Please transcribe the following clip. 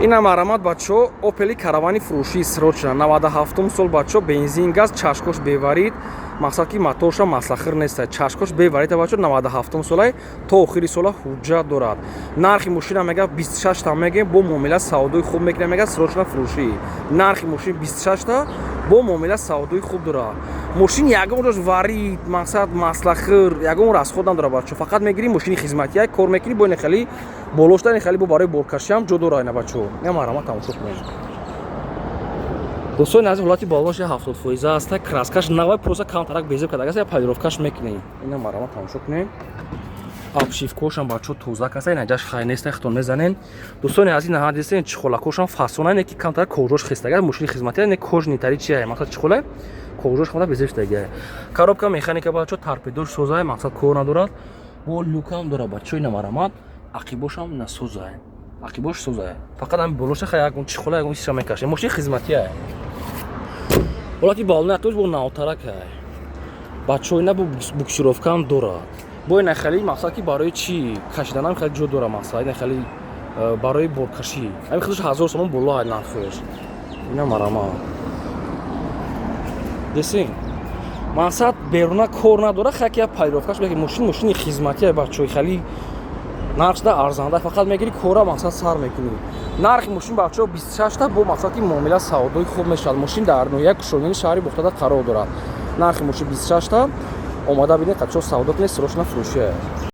Ина, марҳамат, бачаҳо, Опели Каравани фурӯшии срочно, 97 сол, бачаҳо, бензин, газ, чашкош беварид. Мақсад, ки моторша маслахир неста, чашкош беварида, бачаҳо, 97 солай, то охири сола ҳуҷҷат дорад. Нархи мошина мега 26 та мегем, бо муомила савдои хуб мекунем, мега, срочно фурӯшӣ. Нархи мошин 26 та, бо муомила савдои хуб дорад. Мошин ягон ҷош варид, мақсад, маслахир, ягон расход надорад, бачаҳо. Фақат мегирӣ, мошини хизматия кор мекунӣ, бо ин хели болошта, ин хели бо барои боркашиам ҷо дорад. Ина, бачаҳо, ина, марҳамат, тамошо кунед. Дӯстони азиз, ҳолати балош 70% аста, краскаш навай, просто камтарак безеб карда, аст, полировкаш мекунем. Ина, марҳамат, тамошо кунем. Обшивкошам, бачаҳо, тоза каста, ина ҷаш хай неста, хитон мезанен. Дӯстони азиз, наҳа, дистен, чехолакошам фасона, не ки камтарак кожош хестага. Мошини хизматия не, кожаный тари чия, мақсад, чехола кожош хамда безеб шудага. Коробка механика, бачаҳо, торпедош созай, мақсад, кор надорад, бо люкам дорад, бачаҳо. Ина, марҳамат, ақибошам насозай, ақибош созай, фақат ҳами болоша хай ягон чехола, ягон чиза мекашем. Мошини хизматия, ҳолати балони атош бо навтаракай, бачаҳо. Ина буксировкаам дорад, бо ина хеле, мақсад, ки барои чӣ кашиданам хеле ҷо дорад. Мақсад, ина хеле барои боркашӣ, ҳами худаш 1000 сомон боло нархаш. Ина, марҳамат, десин, мақсад, беруна кор надорад, хаки я полировкаш. Мошин мошини хизматия, бачаҳои, хеле нархшда арзанда, фақат мегири, кора, мақсад, сар мекунӣ. Нархи мошин, бачаҳо, 26 та, бо, мақсад, ки муомила савдои хуб мешавад. Мошин дар ноҳияи Кушониёни шаҳри Бохтада қарор дорад. Нархи мошин 26 та, омада бинед, қачо савдо кунед, срочно фурӯшия.